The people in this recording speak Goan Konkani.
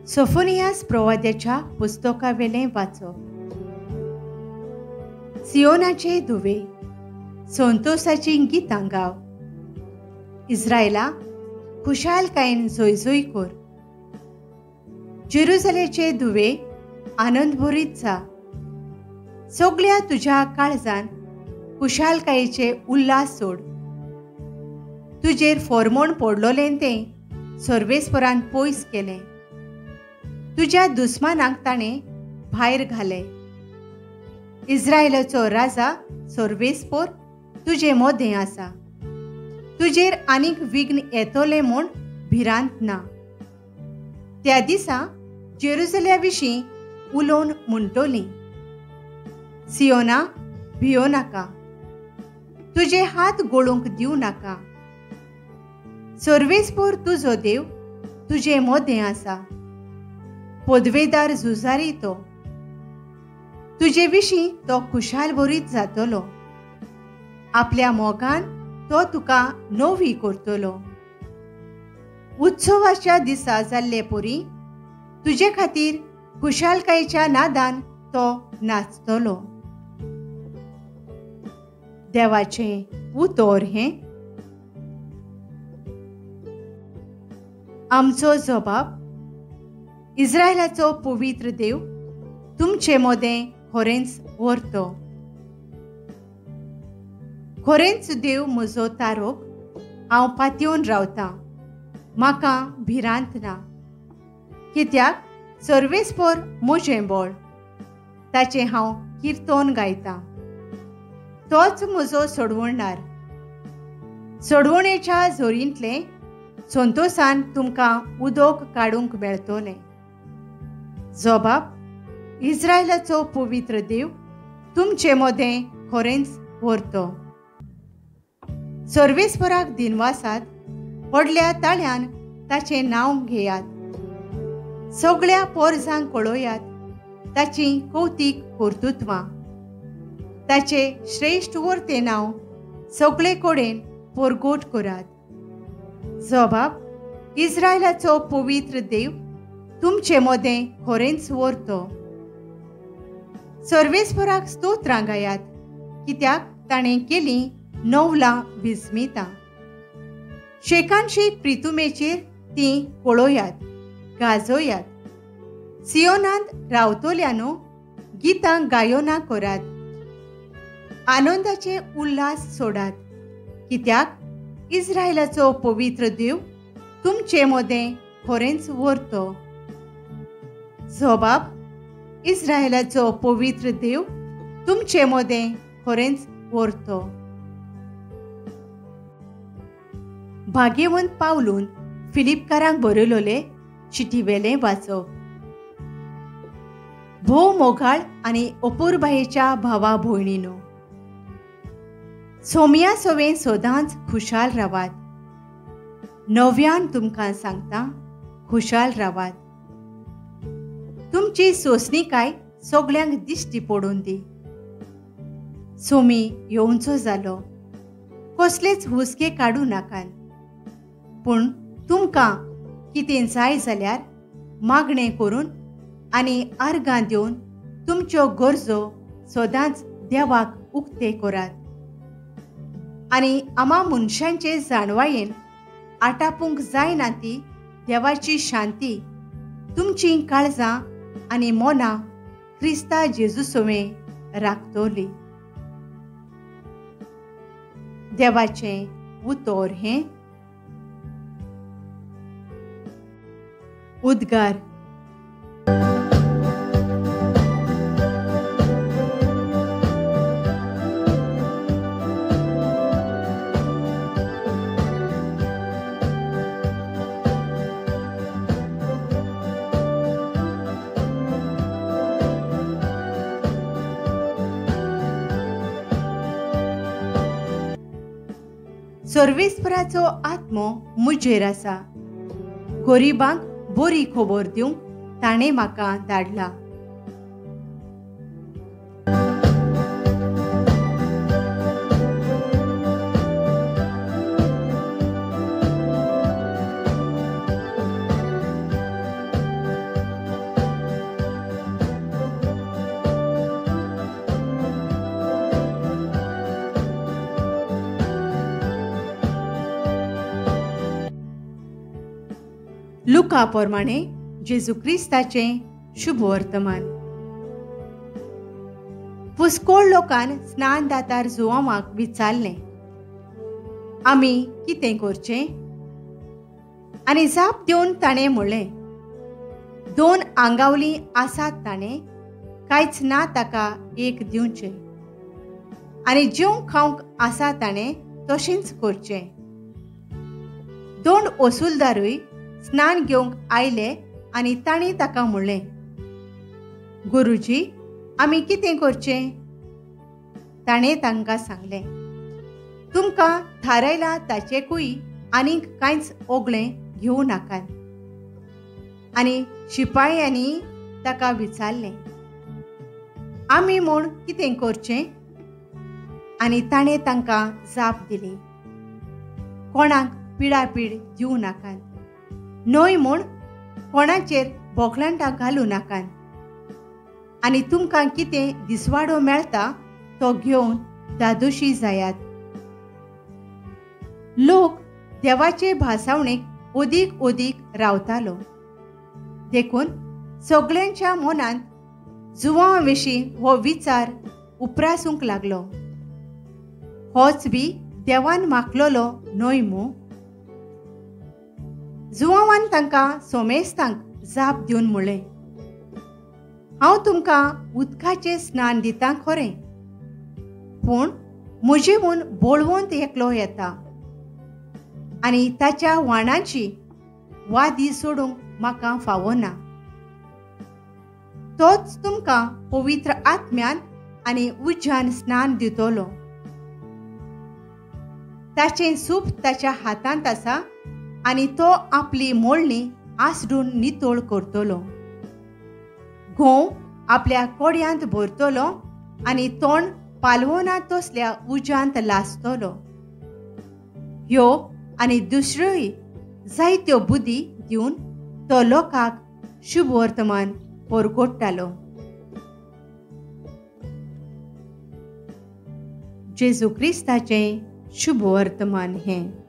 सोफोनियास प्रवाद्याच्या पुस्तकावेलें वाचप. सियोनाचे धुवे, संतोसाचीं गितां गाव. इस्रायला, खुशालकायेन जोयजोय कर. जेरुजलेचे धुवे, आनंदभरीत जा. सगल्या तुज्या काळजान खुशालकायेचे उल्हास सोड. तुजेर फॉर्मोण पडलोलें तें सर्वेस्परान पयस केलें. तुज्या दुस्मानाक ताणें भायर घाले. इस्रायलाचो राजा सर्वेस्पोर तुजे मोदें आसा. तुजेर आनीक विघ्न येतलें म्हूण भिरांत ना. त्या दिसा जेरुजल्या विशीं उलोवन म्हणटली, सियोना, भियो नाका, तुजे हात गळूंक दिवं नाका. सर्वेस्पोर तुजो देव तुजे मोदें आसा. पदवेदार झुजारी तो. तुजे विशीं तो खुशाल भरीत जातलो. आपल्या मोगान तो तुका नवी करतलो. उत्सवाच्या दिसा जाल्ले परी तुजे खातीर खुशालकायेच्या नादान तो नाचतलो. देवाचें उतर हें. आमचो जबाब. इस्रायलाचो पवित्र देव तुमचे मोदें खरेंच व्हरतो. खरेंच देव म्हजो तारोक, हांव पातयेवन रावतां, म्हाका भिरांत ना. कित्याक सर्वेस्पोर म्हजें बळ, ताचें हांव किर्तन गायतां. तोच म्हजो सोडवणदार. सोडवणेच्या जोरींतलें संतोसान तुमकां उदक काडूंक मेळटलें. जबाब. इस्रायलाचो पवित्र देव तुमचे मोदें खरेंच व्हरतो. सर्वेस्पराक दिनवासात, व्हडल्या ताळ्यान ताचें नांव घेयात. सगळ्या पोरजांक कळोयात ताचीं कौतीक कर्तृत्वां. ताचें श्रेश्ठ वर्तें नांव सगळे कडेन परगट करात. जबाब. इस्रायलाचो पवित्र देव तुमचे मोदें खरेंच व्हरतो. सर्वेस्पराक स्तोत्रां गायात, कित्याक ताणें केलीं नवलां विस्मितां. शेकानशेक प्रितुमेचेर तीं पळोयात, गाजोयात. सियोनांत रावतल्यानो गितां गायोना करात. आनंदाचे उल्हास सोडात, कित्याक इस्रायलाचो पवित्र देव तुमचे मोदें खरेंच व्हरतो. जबाब. इस्रायलाचो पवित्र देव तुमचे मोदें खरेंच व्हरतो. भाग्यवंत पावलून फिलिपकारांक बरयलोले चिटीवेलें वाचप. भोव मोगाळ आनी अपुरबायेच्या भावा भयणीनो, सोम्या सवें सदांच खुशाल रावात. नव्यान तुमकां सांगता, खुशाल रावात. तुमची सोंसणीकाय सगल्यांक दिश्टी पडून दी. सोमी येवचो जालो, कसलेच हुस्के काडूं नाकात. पूण तुमकां कितें जाय जाल्यार मागणें करून आनी आर्गां दिवन तुमच्यो गरजो सदांच देवाक उक्ते करात. आनी आमा मनशांचे जाणवायेन आटापूंक जायना ती देवाची शांती तुमचीं काळजां आनी मनां क्रिस्ता जेजू सवें राखतली. देवाचें उतर हें. उद्गार. सर्वेस्पराचो आत्मो म्हजेर आसा. गरिबांक बरी खबर दिवंक ताणें म्हाका धाडला. लुका प्रमाणे जेजू क्रिस्ताचें शुभ वर्तमान. पुस्कोळ लोकान स्नान दातार जुवांवाक विचारलें, आमी कितें करचें? आनी जाप दिवन ताणें म्हणलें, 2 आंगावली आसात ताणें कांयच ना ताका एक दिवचें, आनी जेवंक खावंक आसा ताणें तशेंच करचें. 2 वसुलदारूय स्नान घेवंक आयले आनी तांणी ताका म्हणलें, गुरुजी, आमी कितें करचें? ताणें तांकां सांगलें, तुमकां थारायलां ताचेकूय आनीक कांयच ओगळें घेवं नाकात. आनी शिपायांनी ताका विचारलें, आमी म्हूण कितें करचें? आनी ताणें तांकां जाप दिली, कोणाक पिडापीड दिवं नाकात, न्हय म्हूण कोणाचेर बोकलांटां घालूं नाकात, आनी तुमकां कितें दिसवाडो मेळटा तो घेवन दादोशी जायात. लोक देवाचे भासावणेक अदीक अदीक रावतालो, देखून सगळ्यांच्या मनांत जुवां विशीं हो विचार उप्रासूंक लागलो, होच बी देवान मागलेलो न्हय मू? जुवांवान तांकां सोमेस्तांक जाप दिवन म्हणलें, हांव तुमकां उदकाचें स्नान दितां खरें, पूण म्हजेहून बळवंत एकलो येता आनी ताच्या वाणाची वादी सोडूंक म्हाका फावना. तोच तुमकां पवित्र आत्म्यान आनी उज्यान स्नान दितलो. ताचें सूप ताच्या हातांत आसा आनी तो आपली मोळणी आसडून नितळ करतलो, घोव आपल्या कोड्यांत भरतलो आनी तोंड पालवना तसल्या उज्यांत लासतलो. ह्यो आनी दुसऱ्योय जायत्यो बुद्धी दिवन तो लोकांक शुभ वर्तमान परगोडटालो. जेजू क्रिस्ताचें शुभ वर्तमान हें.